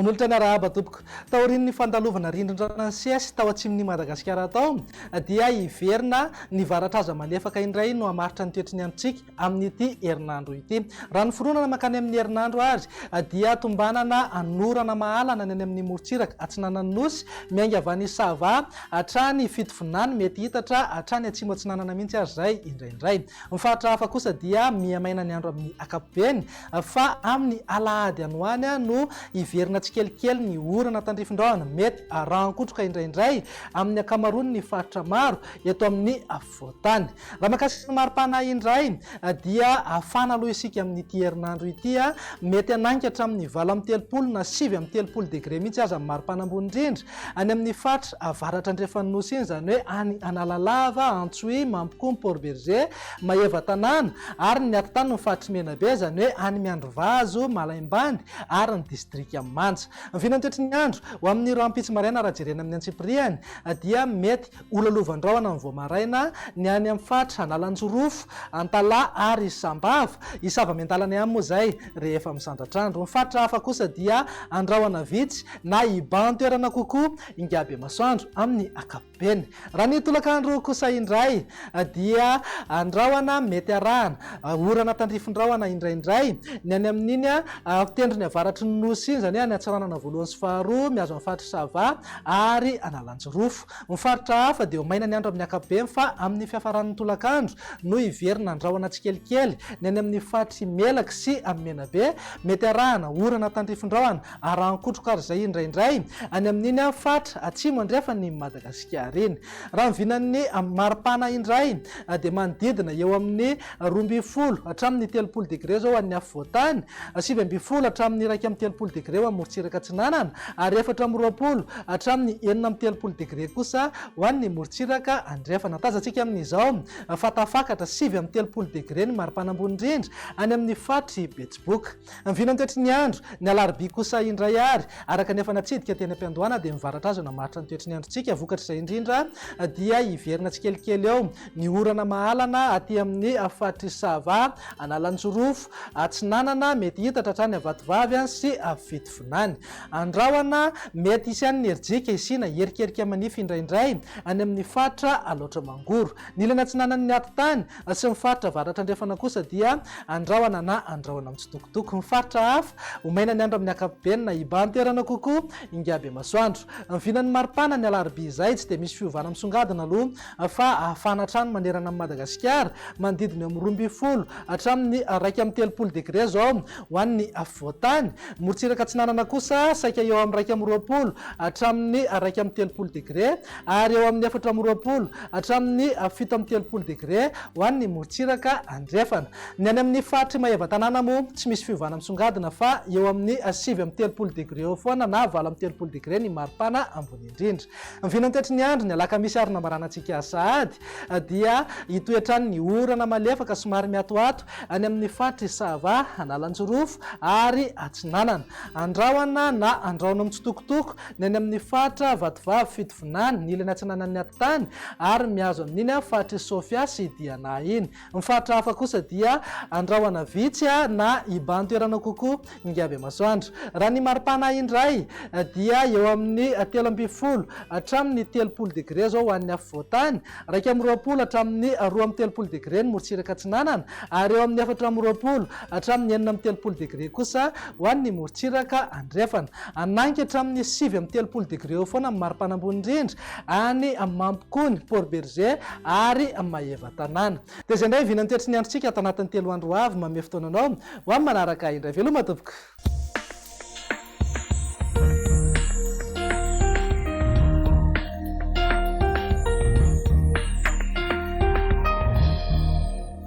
Manolotra ny arahaba tompoko. Taorian'ny fandalovana rindrin-drano nisesy tao atsimon'i Madagasikara tao dia hiverina ny varatraza malefaka indray no hamaritra ny toetry ny androntsika amin'ity herinandro ity. Raha ny fironana mankany amin'ny herinandro ary dia tombanana hanorana mahalana ny any amin'ny morontsiraka atsinanan'ny Nosy, miainga avy any Sava hatrany Fitovinany, mety hitatra hatrany atsimo atsinanana mihitsy aza izay indraindray. Ny faritra hafa kosa dia miha-maina ny andro amin'ny ankapobeny fa amin'ny alahady any ho any no hiverina tsikelikely ny orana tandrifin-drahona, mety arahan-kotroka indraindray amin'ny ankamaroan'ny faritra maro eto amin'ny afovoan-tany. Raha mahakasika ny maripana indray dia hafana aloha isika amin'ity herinandro ity, mety hanainga hatramin'ny 38 na 39 degre mihitsy aza ny maripana ambony indrindra any amin'ny faritra avaratra andrefan'ny Nosy iny, izany hoe any Analalava, Antsohihy, Mampikony, Port Bergé, Maevatanàna, ary ny atitaniny ny faritr'i Menabe, izany hoe any Miandrivazo, Malaimbandy ary ny distrikan'i Manja. Ny vinantoetry ny andro, ho amin'ny rahampitso maraina raha jerena amin'ny antsipiriany, dia mety Holalovan-drahona ny vao maraina ny any amin'ny faritra Analanjirofo, Antalaha ary Sambava. Hisava miandalana ihany moa izay rehefa misandratr'andro. Ny faritra hafa kosa dia andrahona vitsy na hibahan-toerana kokoa ingahy Bemasoandro amin'ny ankapobeny. Raha ny tolakandro kosa indray dia andrahona mety arahana orana tandrifin-drahona indraindray ny any amin'iny tendrony avaratry ny Nosy iny, izany hoe any Antsiranana voalohany sy faharoa, mihazo an'ny faritr'i Sava ary Analanjirofo. Ny faritra hafa dia ho maina ny andro amin'ny ankapobeny fa amin'ny fiafaran'ny tolakandro no hiverina andrahona tsikelikely ny any amin'ny faritr'i Melaky sy Menabe. Mety arahana orana tandrifin-drahona arahan-kotroka ary izay indraindray any amin'iny faritra atsimo andrefan'i Madagasikara iny. Raha ny vinan'ny maripana indray dia manodidina eo amin'ny 12 hatramin'ny 30 degre izao ho an'ny afovoan-tany, 19 hatramin'ny 31 degre ho an'ny morontsiraka atsinanana ary 24 hatramin'ny 36 degre kosa ho an'ny morontsiraka andrefana. Tazantsika amin'izao fa tafakatra 39 degre ny maripana ambony indrindra any amin'ny faritr'i Betsiboka. Ny vinantoetry ny andro, ny alarobia kosa indray ary, araka ny efa natsidika teny am-piandohana dia mivaratra azo namaritra ny toetry ny androntsika. Vokatr'izay indrindra dia hiverina tsikelikely eo ny orana mahalana aty amin'ny faritr'i Sava, Analanjirofo, Atsinanana, mety hitatra hatrany Vatovavy sy Fitovinany. Andrahona, mety hisy ihany ny herijika hisiana hierikerika manify indraindray any amin'ny faritra Alaotra Mangoro. Ny ilany atsinanan'ny atitany sy ny faritra avaratra andrefana kosa dia andrahona na andrahona mitsitokotoko. Ny faritra hafa, ho maina ny andro amin'ny ankapobeny na hibahan-toerana kokoa ingahy Bemasoandro. Ny vinan'ny maripana ny alarobia izay, tsy dia misy fiovana misongadina aloha fa hafana hatrany manerana an'i Madagasikara, manodidina eo amin'ny 12 hatramin'ny 31 degre izao ho an'ny afovoan-tany. Morontsiraka atsinanana kosa saika eo amin'ny 21 hatramin'ny 31 degre ary eo amin'ny 24 hatramin'ny 37 degre ho an'ny morontsiraka andrefana. Ny any amin'ny faritr'i Maevatanàna moa tsy misy fiovana misongadina fa eo amin'ny 39 degre eo foana na 38 degre ny maripana ambony indrindra. Ny vinantoetry ny andro, ny alakamisy ary nambaranantsika sahady dia hitohy hatrany ny orana malefaka somary miatoato any amin'ny faritr'i Sava, Analanjirofo ary Atsinanana. Andrahona na andrahona mitsitokotoko ny any amin'ny faritra Vatovavy, Fitovinany, ny ilany atsinanan'ny atitany ary mihazo amin'iny faritr'i Sofia sy Diana iny. Ny faritra hafa kosa dia andrahona vitsy na hibahan-toerana kokoa ingahy Bemasoandro. Raha ny maripana indray dia eo amin'ny 13 hatramin'ny 30 degre izao ho an'ny afovoan-tany, 21 hatramin'ny 32 degre ny morontsiraka atsinanana ary eo amin'ny 24 hatramin'ny 36 degre kosa ho an'ny morontsiraka andrefana. Hanainga hatramin'ny 39 degre eo foana ny maripana ambony indrindra any Mampikony, Port Bergé ary Maevatanàna. Dia izay indray ny vinan'ny toetry ny androntsika ato anatin'ny 3 andro ho avy. Manome fotoana anao ho amin'ny manaraka indray. Veloma tompoko!